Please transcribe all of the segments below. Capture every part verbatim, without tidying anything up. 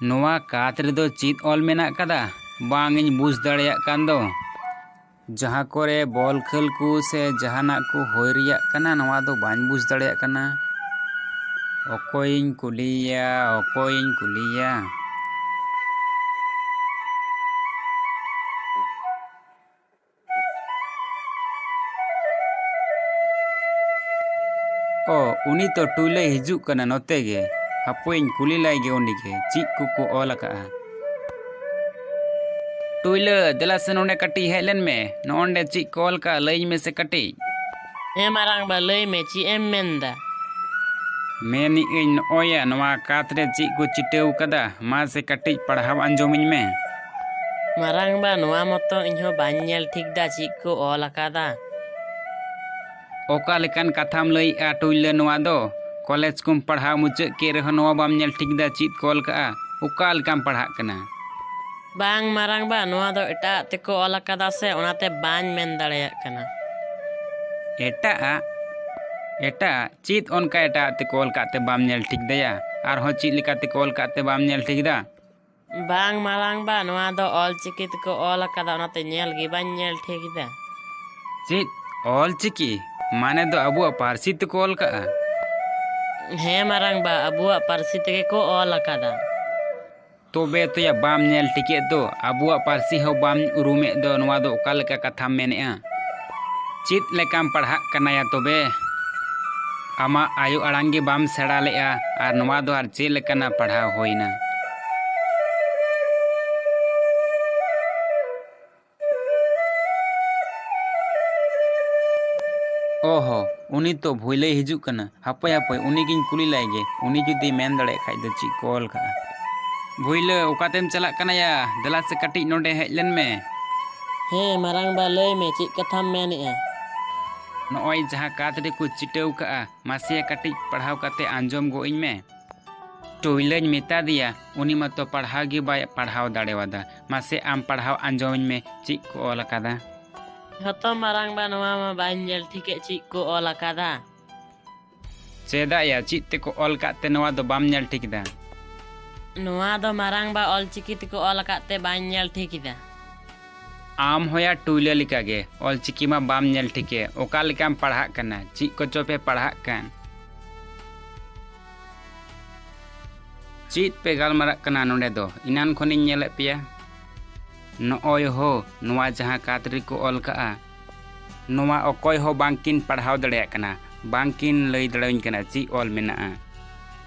ᱱᱚᱣᱟ ᱠᱟᱸᱛ ᱨᱮᱫᱚ ᱪᱮᱫ ᱚᱞ ᱢᱮᱱᱟᱜ ᱠᱟᱫᱟ? ᱵᱟᱝ ᱤᱧ ᱵᱩᱡᱽ ᱫᱟᱲᱮᱭᱟᱜ ᱠᱟᱱ ᱫᱚ᱾ ᱡᱟᱦᱟᱸ ᱠᱚᱨᱮ ᱵᱚᱞ ᱠᱷᱮᱞ ᱠᱚ ᱥᱮ ᱡᱟᱦᱟᱱᱟᱜ ᱠᱚ ᱦᱩᱭ ᱨᱮᱭᱟᱜ ᱠᱟᱱᱟ, ᱱᱚᱣᱟ ᱫᱚ ᱵᱟᱹᱧ ᱵᱩᱡᱽ ᱫᱟᱲᱮᱭᱟᱜ ᱠᱟᱱᱟ᱾ ᱚᱠᱚᱭᱤᱧ ᱠᱩᱞᱤᱭᱮᱭᱟ, ᱚᱠᱚᱭᱤᱧ ᱠᱩᱞᱤᱭᱮᱭᱟ? ᱚ, ᱩᱱᱤ ᱛᱚ ᱴᱩᱭᱞᱟᱹᱭ ᱦᱤᱡᱩᱜ ᱠᱟᱱᱟ ᱱᱚᱛᱮ ᱜᱮ᱾ ᱦᱟᱯᱳᱭᱤᱧ ᱠᱩᱞᱤ ᱞᱟᱭ ᱜᱮ ᱩᱱᱤ ᱜᱮ, ᱪᱮᱫ ᱠᱚᱠᱚ ᱚᱞ ᱟᱠᱟᱜᱼᱟ᱾ ᱴᱩᱭᱞᱟᱹ, ᱫᱮᱞᱟ ᱥᱮ ᱱᱚᱸᱰᱮ ᱠᱟᱹᱴᱤᱡ ᱦᱮᱡ ᱞᱮᱱ ᱢᱮ᱾ ᱱᱚᱜᱼᱚᱸᱰᱮ ᱪᱮᱫ ᱠᱚ ᱚᱞ ᱠᱟᱜᱼᱟ, ᱞᱟᱹᱭᱟᱹᱧ ᱢᱮᱥᱮ ᱠᱟᱹᱴᱤᱡ᱾ ᱦᱮᱸ ᱢᱟᱨᱟᱝ ᱵᱟ, ᱞᱟᱹᱭ ᱢᱮ, ᱪᱮᱫ ᱮᱢ ᱢᱮᱱ ᱫᱟ? ᱢᱮᱱᱮᱜ ᱟᱹᱧ, ᱱᱚᱜᱼᱚᱭ ᱭᱟ, ᱱᱚᱣᱟ ᱠᱟᱸᱛ ᱨᱮ ᱪᱮᱫ ᱠᱚ ᱪᱤᱴᱟᱹᱣ ᱠᱟᱫᱟ? ᱢᱟᱥᱮ ᱠᱟᱹᱴᱤᱡ ᱯᱟᱲᱦᱟᱣ ᱟᱸᱡᱚᱢᱟᱹᱧ ᱢᱮ᱾ ᱢᱟᱨᱟᱝ ᱵᱟ, ᱱᱚᱣᱟ ᱢᱚᱛᱚ ᱤᱧ ᱦᱚᱸ ᱵᱟᱹᱧ ᱧᱮᱞ ᱴᱷᱤᱠ ᱫᱟ, ᱪᱮᱫ ᱠᱚ ᱚᱞ ᱟᱠᱟᱫᱟ᱾ ᱚᱠᱟ ᱞᱮᱠᱟᱱ ᱠᱟᱛᱷᱟᱢ ᱞᱟᱹᱭᱮᱜᱼᱟ ᱴᱩᱭᱞᱟᱹ ᱱᱚᱣᱟ ᱫᱚ? ᱠᱚᱞᱮᱡᱽ ᱠᱚᱢ ᱯᱟᱲᱦᱟᱣ ᱢᱩᱪᱟᱹᱫ ᱠᱮᱫ ᱨᱮᱦᱚᱸ ᱱᱚᱣᱟ ᱵᱟᱢ ᱧᱮᱞ ᱴᱷᱤᱠ ᱫᱟ, ᱪᱮᱫ ᱠᱚ ᱚᱞ ᱠᱟᱜᱼᱟ? ᱚᱠᱟ ᱞᱮᱠᱟᱢ ᱯᱟᱲᱦᱟᱜ ᱠᱟᱱᱟ? ᱵᱟᱝ ᱢᱟᱨᱟᱝ ᱵᱟ, ᱱᱚᱣᱟ ᱫᱚ ᱮᱴᱟᱜ ᱛᱮᱠᱚ ᱚᱞ ᱟᱠᱟᱫᱟ ᱥᱮ, ᱚᱱᱟᱛᱮ ᱵᱟᱹᱧ ᱢᱮᱱ ᱫᱟᱲᱮᱭᱟᱜ ᱠᱟᱱᱟ᱾ ᱮᱴᱟᱜ ᱟᱜ? ᱮᱴᱟᱜ ᱟᱜ? ᱪᱮᱫ ᱚᱱᱠᱟ ᱮᱴᱟᱜ ᱟᱜ ᱛᱮᱠᱚ ᱚᱞ ᱠᱟᱜ ᱛᱮ ᱵᱟᱢ ᱧᱮᱞ ᱴᱷᱤᱠ ᱫᱟᱭᱟ? ᱟᱨᱦᱚᱸ ᱪᱮᱫ ᱞᱮᱠᱟ ᱛᱮᱠᱚ ᱚᱞ ᱠᱟᱜ ᱛᱮ ᱵᱟᱢ ᱧᱮᱞ ᱴᱷᱤᱠ ᱫᱟ? ᱵᱟᱝ ᱢᱟᱨᱟᱝ ᱵᱟ, ᱱᱚᱣᱟ ᱫᱚ ᱚᱞ ᱪᱤᱠᱤ ᱛᱮᱠᱚ ᱚᱞ ᱟᱠᱟᱫᱟ, ᱚᱱᱟᱛᱮ ᱧᱮᱞ ᱜᱮ ᱵᱟᱹᱧ ᱧᱮᱞ ᱴᱷᱤᱠ ᱫᱟ᱾ ᱪᱮᱫ? ᱚᱞ ᱪᱤᱠᱤ? ᱢᱟᱱᱮ ᱫᱚ ᱟᱵᱚᱣᱟᱜ ᱯᱟᱹᱨᱥᱤ ᱛᱮᱠᱚ ᱚᱞ ᱠᱟᱜᱼᱟ? ᱦᱮᱸ ᱢᱟᱨᱟᱝ ᱵᱟ, ᱟᱵᱚᱣᱟᱜ ᱯᱟᱹᱨᱥᱤ ᱛᱮᱜᱮ ᱠᱚ ᱚᱞ ᱟᱠᱟᱫᱟ᱾ ᱛᱚᱵᱮ ᱛᱚᱭᱟ ᱵᱟᱢ ᱧᱮᱞ ᱴᱷᱤᱠᱮᱫ ᱫᱚ, ᱟᱵᱚᱣᱟᱜ ᱯᱟᱹᱨᱥᱤ ᱦᱚᱸ ᱵᱟᱢ ᱩᱨᱩᱢᱮᱫ ᱫᱚ, ᱱᱚᱣᱟ ᱫᱚ ᱚᱠᱟ ᱞᱮᱠᱟ ᱠᱟᱛᱷᱟᱢ ᱢᱮᱱᱮᱜᱼᱟ? ᱪᱮᱫ ᱞᱮᱠᱟᱢ ᱯᱟᱲᱦᱟᱜ ᱠᱟᱱᱟᱭᱟ ᱛᱚᱵᱮ? ᱟᱢᱟᱜ ᱟᱭᱳ ᱟᱲᱟᱝ ᱜᱮ ᱵᱟᱢ ᱥᱮᱬᱟ ᱞᱮᱜᱼᱟ, ᱟᱨ ᱱᱚᱣᱟ ᱫᱚ ᱟᱨ ᱪᱮᱫ ᱞᱮᱠᱟᱱᱟᱜ ᱯᱟᱲᱦᱟᱣ ᱦᱩᱭᱱᱟ? ᱚᱦᱚ, ᱩᱱᱤ ᱛᱚ ᱵᱷᱩᱭᱞᱟᱹᱭ ᱦᱤᱡᱩᱜ ᱠᱟᱱᱟ᱾ ᱦᱟᱯᱳᱭ, ᱦᱟᱯᱳᱭ, ᱩᱱᱤ ᱜᱤᱧ ᱠᱩᱞᱤ ᱞᱟᱭ ᱜᱮ, ᱩᱱᱤ ᱡᱩᱫᱤ ᱢᱮᱱ ᱫᱟᱲᱮᱭᱟᱜ ᱠᱷᱟᱡ ᱫᱚ ᱪᱮᱫ ᱠᱚ ᱚᱞ ᱠᱟᱜᱼᱟ᱾ ᱵᱷᱩᱭᱞᱟᱹ, ᱚᱠᱟᱛᱮᱢ ᱪᱟᱞᱟᱜ ᱠᱟᱱᱟ ᱭᱟ? ᱫᱮᱞᱟ ᱥᱮ ᱠᱟᱹᱴᱤᱡ ᱱᱚᱸᱰᱮ ᱦᱮᱡ ᱞᱮᱱ ᱢᱮ᱾ ᱦᱮᱸ ᱢᱟᱨᱟᱝ ᱵᱟ, ᱞᱟᱹᱭ ᱢᱮ, ᱪᱮᱫ ᱠᱟᱛᱷᱟᱢ ᱢᱮᱱᱮᱜᱼᱟ? ᱱᱚᱜᱼᱚᱭ ᱡᱟᱦᱟᱸ ᱠᱟᱸᱛ ᱨᱮᱠᱚ ᱪᱤᱴᱟᱹᱣ ᱠᱟᱜᱼᱟ, ᱢᱟᱥᱮ ᱠᱟᱹᱴᱤᱡ ᱯᱟᱲᱦᱟᱣ ᱠᱟᱛᱮ ᱟᱸᱡᱚᱢ ᱜᱚᱜ ᱟᱹᱧ ᱢᱮ᱾ ᱴᱩᱭᱞᱟᱹᱧ ᱢᱮᱛᱟ ᱫᱮᱭᱟ, ᱩᱱᱤ ᱢᱟᱛᱚ ᱯᱟᱲᱦᱟᱣ ᱜᱮ ᱵᱟᱭ ᱯᱟᱲᱦᱟᱣ ᱫᱟᱲᱮᱣᱟᱫᱟ᱾ ᱢᱟᱥᱮ ᱟᱢ ᱯᱟᱲᱦᱟᱣ ᱟᱸᱡᱚᱢᱟᱹᱧ ᱢᱮ, ᱪᱮᱫ ᱠᱚ ᱚᱞ ᱟᱠᱟᱫᱟ? ᱦᱚᱛᱚ ᱢᱟᱨᱟᱝ ᱵᱟ, ᱱᱚᱣᱟ ᱢᱟ ᱵᱟᱹᱧ ᱧᱮᱞ ᱴᱷᱤᱠᱮᱫ, ᱪᱮᱫ ᱠᱚ ᱚᱞ ᱟᱠᱟᱫᱟ᱾ ᱪᱮᱫᱟᱜ ᱭᱟ, ᱪᱮᱫ ᱛᱮᱠᱚ ᱚᱞ ᱠᱟᱫ ᱛᱮ ᱱᱚᱣᱟ ᱫᱚ ᱵᱟᱢ ᱧᱮᱞ ᱴᱷᱤᱠ ᱮᱫᱟ? ᱱᱚᱣᱟ ᱫᱚ ᱢᱟᱨᱟᱝᱵᱟ ᱚᱞᱪᱤᱠᱤ ᱛᱮᱠᱚ ᱚᱞ ᱟᱠᱟᱫ ᱛᱮ ᱵᱟᱹᱧ ᱧᱮᱞ ᱴᱷᱤᱠ ᱮᱫᱟ᱾ ᱟᱢ ᱦᱚᱸᱭᱟ ᱴᱩᱭᱞᱟᱹ ᱞᱮᱠᱟᱜᱮ, ᱚᱞᱪᱤᱠᱤ ᱢᱟ ᱵᱟᱢ ᱧᱮᱞ ᱴᱷᱤᱠᱮ, ᱚᱠᱟ ᱞᱮᱠᱟᱢ ᱯᱟᱲᱦᱟᱜ ᱠᱟᱱᱟ, ᱪᱮᱫ ᱠᱚᱪᱚ ᱯᱮ ᱯᱟᱲᱦᱟᱜ ᱠᱟᱱ? ᱪᱮᱫ ᱯᱮ ᱜᱟᱞᱢᱟᱨᱟᱜ ᱠᱟᱱᱟ ᱱᱚᱰᱮ ᱫᱚ? ᱮᱱᱟᱱ ᱠᱷᱚᱱᱤᱧ ᱧᱮᱞᱮᱫ ᱯᱮᱭᱟ᱾ ᱱᱚᱜᱼᱚᱭ ᱦᱳ, ᱱᱚᱣᱟ ᱡᱟᱦᱟᱸ ᱠᱟᱸᱛ ᱨᱮᱠᱚ ᱚᱞ ᱠᱟᱜᱼᱟ, ᱱᱚᱣᱟ ᱚᱠᱚᱭ ᱦᱚᱸ ᱵᱟᱝᱠᱤᱱ ᱯᱟᱲᱦᱟᱣ ᱫᱟᱲᱮᱭᱟᱜ ᱠᱟᱱᱟ, ᱵᱟᱝᱠᱤᱱ ᱞᱟᱹᱭ ᱫᱟᱲᱮᱭᱟᱹᱧ ᱠᱟᱱᱟ ᱪᱮᱫ ᱚᱞ ᱢᱮᱱᱟᱜᱼᱟ᱾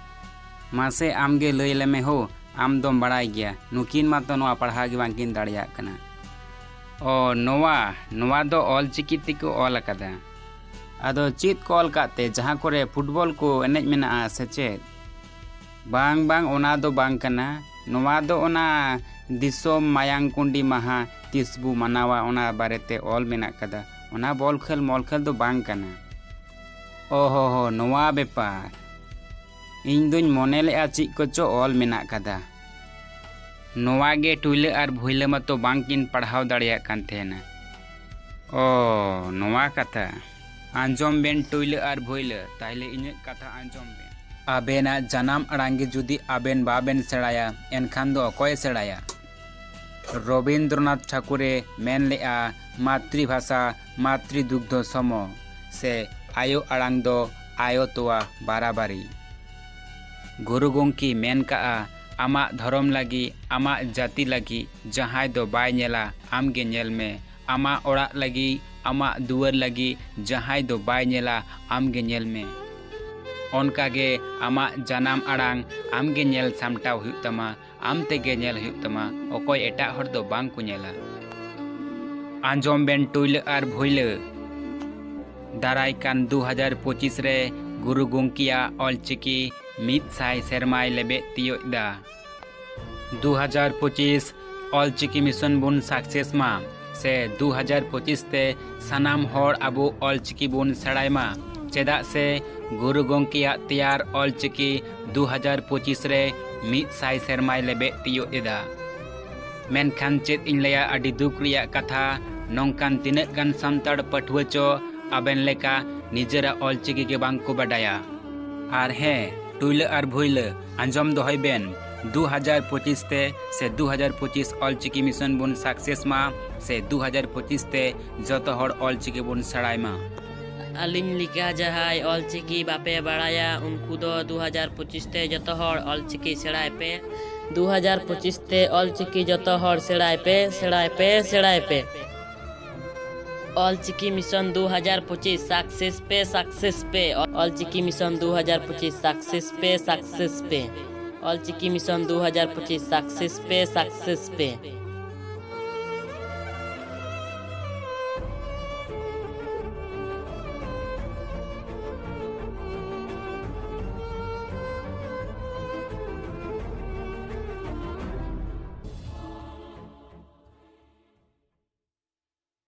ᱢᱟᱥᱮ ᱟᱢᱜᱮ ᱞᱟᱹᱭ ᱞᱮᱢᱮ ᱦᱳ, ᱟᱢ ᱫᱚᱢ ᱵᱟᱲᱟᱭ ᱜᱮᱭᱟ, ᱱᱩᱠᱤᱱ ᱢᱟᱛᱚ ᱱᱚᱣᱟ ᱯᱟᱲᱦᱟᱣ ᱜᱮ ᱵᱟᱝᱠᱤᱱ ᱫᱟᱲᱮᱭᱟᱜ ᱠᱟᱱᱟ᱾ ᱚ, ᱱᱚᱣᱟ, ᱱᱚᱣᱟ ᱫᱚ ᱚᱞ ᱪᱤᱠᱤ ᱛᱮᱠᱚ ᱚᱞ ᱟᱠᱟᱫᱟ᱾ ᱟᱫᱚ ᱪᱮᱫ ᱠᱚ ᱚᱞ ᱠᱟᱫ ᱛᱮ, ᱡᱟᱦᱟᱸ ᱠᱚᱨᱮ ᱯᱷᱩᱴᱵᱚᱞ ᱠᱚ ᱮᱱᱮᱡ ᱢᱮᱱᱟᱜᱼᱟ ᱥᱮ ᱪᱮᱫ? ᱵᱟᱝ, ᱵᱟᱝ, ᱚᱱᱟ ᱫᱚ ᱵᱟᱝ ᱠᱟᱱᱟ᱾ ᱱᱚᱣᱟ ᱫᱚ ᱚᱱᱟ ᱫᱤᱥᱚᱢ ᱢᱟᱭᱟᱝ ᱠᱩᱸᱰᱤ ᱢᱟᱦᱟ ᱛᱤᱥ ᱵᱚ ᱢᱟᱱᱟᱣᱟ, ᱚᱱᱟ ᱵᱟᱨᱮᱛᱮ ᱚᱞ ᱢᱮᱱᱟᱜ ᱠᱟᱫᱟ᱾ ᱚᱱᱟ ᱵᱚᱞ ᱠᱷᱮᱞ ᱢᱚᱞ ᱠᱷᱮᱞ ᱫᱚ ᱵᱟᱝ ᱠᱟᱱᱟ᱾ ᱚ ᱦᱚ ᱦᱚ, ᱱᱚᱣᱟ ᱵᱮᱯᱟᱨ᱾ ᱤᱧ ᱫᱩᱧ ᱢᱚᱱᱮ ᱞᱮᱜᱼᱟ ᱪᱮᱫ ᱠᱚᱪᱚ ᱚᱞ ᱢᱮᱱᱟᱜ ᱠᱟᱫᱟ᱾ ᱱᱚᱣᱟ ᱜᱮ ᱴᱩᱭᱞᱟᱹ ᱟᱨ ᱵᱷᱩᱭᱞᱟᱹ ᱢᱟᱛᱚ ᱵᱟᱝ ᱠᱤᱱ ᱯᱟᱲᱦᱟᱣ ᱫᱟᱲᱮᱭᱟᱜ ᱠᱟᱱ ᱛᱟᱦᱮᱱᱟ᱾ ᱚ, ᱱᱚᱣᱟ ᱠᱟᱛᱷᱟ᱾ ᱟᱸᱡᱚᱢ ᱵᱮᱱ ᱴᱩᱭᱞᱟᱹ ᱟᱨ ᱵᱷᱩᱭᱞᱟᱹ, ᱛᱟᱦᱞᱮ ᱤᱧᱟᱹᱜ ᱠᱟᱛᱷᱟ ᱟᱸᱡᱚᱢ ᱵᱮᱱ᱾ ᱟᱵᱮᱱᱟᱜ ᱡᱟᱱᱟᱢ ᱟᱲᱟᱝ ᱜᱮ ᱡᱩᱫᱤ ᱟᱵᱮᱱ ᱵᱟᱵᱮᱱ ᱥᱮᱬᱟᱭᱟ, ᱮᱱᱠᱷᱟᱱ ᱫᱚ ᱚᱠᱚᱭᱮ ᱥᱮᱬᱟᱭᱟ? ᱨᱚᱵᱤᱱᱫᱨᱚᱱᱟᱛᱷ ᱴᱷᱟᱠᱩᱨᱮ ᱢᱮᱱ ᱞᱮᱜᱼᱟ, "ᱢᱟᱛᱨᱤᱵᱷᱟᱥᱟ ᱢᱟᱛᱨᱤᱫᱩᱜᱽᱫᱷᱚ ᱥᱚᱢᱚ", ᱥᱮ ᱟᱭᱳ ᱟᱲᱟᱝ ᱫᱚ ᱟᱭᱳ ᱛᱚᱣᱟ ᱵᱟᱨᱟᱵᱟᱨᱤ᱾ ᱜᱩᱨᱩ ᱜᱚᱢᱠᱮ ᱢᱮᱱ ᱠᱟᱜᱼᱟ, "ᱟᱢᱟᱜ ᱫᱷᱚᱨᱚᱢ ᱞᱟᱹᱜᱤᱫ, ᱟᱢᱟᱜ ᱡᱟᱹᱛᱤ ᱞᱟᱹᱜᱤᱫ ᱡᱟᱦᱟᱸᱭ ᱫᱚ ᱵᱟᱭ ᱧᱮᱞᱟ, ᱟᱢ ᱜᱮ ᱧᱮᱞ ᱢᱮ᱾ ᱟᱢᱟᱜ ᱚᱲᱟᱜ ᱞᱟᱹᱜᱤᱫ, ᱟᱢᱟᱜ ᱫᱩᱣᱟᱹᱨ ᱞᱟᱹᱜᱤᱫ ᱡᱟᱦᱟᱸᱭ ᱫᱚ ᱵᱟᱭ ᱧᱮᱞᱟ, ᱟᱢ ᱜᱮ ᱧᱮᱞ ᱢᱮ᱾ ᱚᱱᱠᱟ ᱜᱮ ᱟᱢᱟᱜ ᱡᱟᱱᱟᱢ ᱟᱲᱟᱝ ᱟᱢ ᱜᱮ ᱧᱮᱞ ᱥᱟᱢᱴᱟᱣ ᱦᱩᱭᱩᱜ ᱛᱟᱢᱟ, ᱟᱢ ᱛᱮᱜᱮ ᱧᱮᱞ ᱦᱩᱭᱩᱜ ᱛᱟᱢᱟ, ᱚᱠᱚᱭ ᱮᱴᱟᱜ ᱦᱚᱲ ᱫᱚ ᱵᱟᱝ ᱠᱚ ᱧᱮᱞᱟ᱾" ᱟᱸᱡᱚᱢ ᱵᱮᱱ ᱴᱩᱭᱞᱟᱹ ᱟᱨ ᱵᱷᱩᱭᱞᱟᱹ᱾ ᱫᱟᱨᱟᱭ ᱠᱟᱱ ᱫᱩ ᱦᱟᱡᱟᱨ ᱯᱚᱸᱪᱤᱥ ᱨᱮ ᱜᱩᱨᱩ ᱜᱚᱢᱠᱮᱭᱟᱜ ᱚᱞᱪᱤᱠᱤ ᱢᱤᱫ ᱥᱟᱭ ᱥᱮᱨᱢᱟᱭ ᱞᱮᱵᱮᱫ ᱛᱤᱭᱳᱜ ᱮᱫᱟ᱾ ᱫᱩ ᱦᱟᱡᱟᱨ ᱯᱚᱸᱪᱤᱥ ᱚᱞᱪᱤᱠᱤ ᱢᱤᱥᱚᱱ ᱵᱚᱱ ᱥᱟᱠᱥᱮᱥ ᱢᱟ, ᱥᱮ ᱫᱩ ᱦᱟᱡᱟᱨ ᱯᱚᱸᱪᱤᱥ ᱛᱮ ᱥᱟᱱᱟᱢ ᱦᱚᱲ ᱟᱵᱚ ᱚᱞᱪᱤᱠᱤ ᱵᱚᱱ ᱥᱮᱬᱟᱭ ᱢᱟ, ᱪᱮᱫᱟᱜ ᱥᱮ ᱜᱩᱨᱩ ᱜᱚᱢᱠᱮᱭᱟᱜ ᱛᱮᱭᱟᱨ ᱚᱞᱪᱤᱠᱤ ᱫᱩ ᱦᱟᱡᱟᱨ ᱯᱚᱸᱪᱤᱥ ᱨᱮ ᱢᱤᱫ ᱥᱟᱭ ᱥᱮᱨᱢᱟᱭ ᱞᱮᱵᱮᱫ ᱛᱤᱭᱳᱜ ᱮᱫᱟ᱾ ᱢᱮᱱᱠᱷᱟᱱ ᱪᱮᱫ ᱤᱧ ᱞᱟᱹᱭᱟ, ᱟᱹᱰᱤ ᱫᱩᱠ ᱨᱮᱭᱟᱜ ᱠᱟᱛᱷᱟ, ᱱᱚᱝᱠᱟᱱ ᱛᱤᱱᱟᱹᱜ ᱜᱟᱱ ᱥᱟᱱᱛᱟᱲ ᱯᱟᱹᱴᱷᱩᱣᱟᱹ ᱪᱚ ᱟᱵᱮᱱ ᱞᱮᱠᱟ ᱱᱤᱡᱮᱨᱟᱜ ᱚᱞᱪᱤᱠᱤ ᱜᱮ ᱵᱟᱝ ᱠᱚ ᱵᱟᱰᱟᱭᱟ᱾ ᱟᱨ ᱦᱮᱸ, ᱴᱩᱭᱞᱟᱹ ᱟᱨ ᱵᱷᱩᱭᱞᱟᱹ, ᱟᱸᱡᱚᱢ ᱫᱚᱦᱚᱭ ᱵᱮᱱ, ᱫᱩ ᱦᱟᱡᱟᱨ ᱯᱚᱸᱪᱤᱥ ᱛᱮ ᱥᱮ ᱫᱩ ᱦᱟᱡᱟᱨ ᱯᱚᱸᱪᱤᱥ ᱚᱞᱪᱤᱠᱤ ᱢᱤᱥᱚᱱ ᱵᱚᱱ ᱥᱟᱠᱥᱮᱥ ᱢᱟ, ᱥᱮ ᱫᱩ ᱦᱟᱡᱟᱨ ᱯᱚᱸᱪᱤᱥ ᱛᱮ ᱡᱚᱛᱚ ᱦᱚᱲ ᱚᱞᱪᱤᱠᱤ ᱵᱚᱱ ᱥᱮᱬᱟᱭ ᱢᱟ᱾ ᱟᱹᱞᱤᱧ ᱞᱮᱠᱟ ᱡᱟᱦᱟᱸᱭ ᱚᱞᱪᱤᱠᱤ ᱵᱟᱯᱮ ᱵᱟᱲᱟᱭᱟ, ᱩᱱᱠᱩ ᱫᱚ ᱫᱩ ᱦᱟᱡᱟᱨ ᱯᱚᱸᱪᱤᱥ ᱛᱮ ᱡᱚᱛᱚ ᱦᱚᱲ ᱚᱞᱪᱤᱠᱤ ᱥᱮᱬᱟᱭ ᱯᱮ᱾ ᱫᱩ ᱦᱟᱡᱟᱨ ᱯᱚᱸᱪᱤᱥ ᱛᱮ ᱚᱞᱪᱤᱠᱤ ᱡᱚᱛᱚ ᱦᱚᱲ ᱥᱮᱬᱟᱭ ᱯᱮ, ᱥᱮᱬᱟᱭ ᱯᱮ, ᱥᱮᱬᱟᱭ ᱯᱮ᱾ ᱚᱞᱪᱤᱠᱤ ᱢᱤᱥᱚᱱ ᱫᱩ ᱦᱟᱡᱟᱨ ᱯᱚᱸᱪᱤᱥ ᱥᱟᱠᱥᱮᱥ ᱯᱮ, ᱥᱟᱠᱥᱮᱥ ᱯᱮ᱾ ᱚᱞᱪᱤᱠᱤ ᱢᱤᱥᱚᱱ ᱫᱩ ᱦᱟᱡᱟᱨ ᱯᱚᱸᱪᱤᱥ ᱥᱟᱠᱥᱮᱥ ᱯᱮ, ᱥᱟᱠᱥᱮᱥ ᱯᱮ᱾ ᱚᱞᱪᱤᱠᱤ ᱢᱤᱥᱚᱱ ᱫᱩ ᱦᱟᱡᱟᱨ ᱯᱚᱸᱪᱤᱥ ᱥᱟᱠᱥᱮᱥ ᱯᱮ, ᱥᱟᱠᱥᱮᱥ ᱯᱮ᱾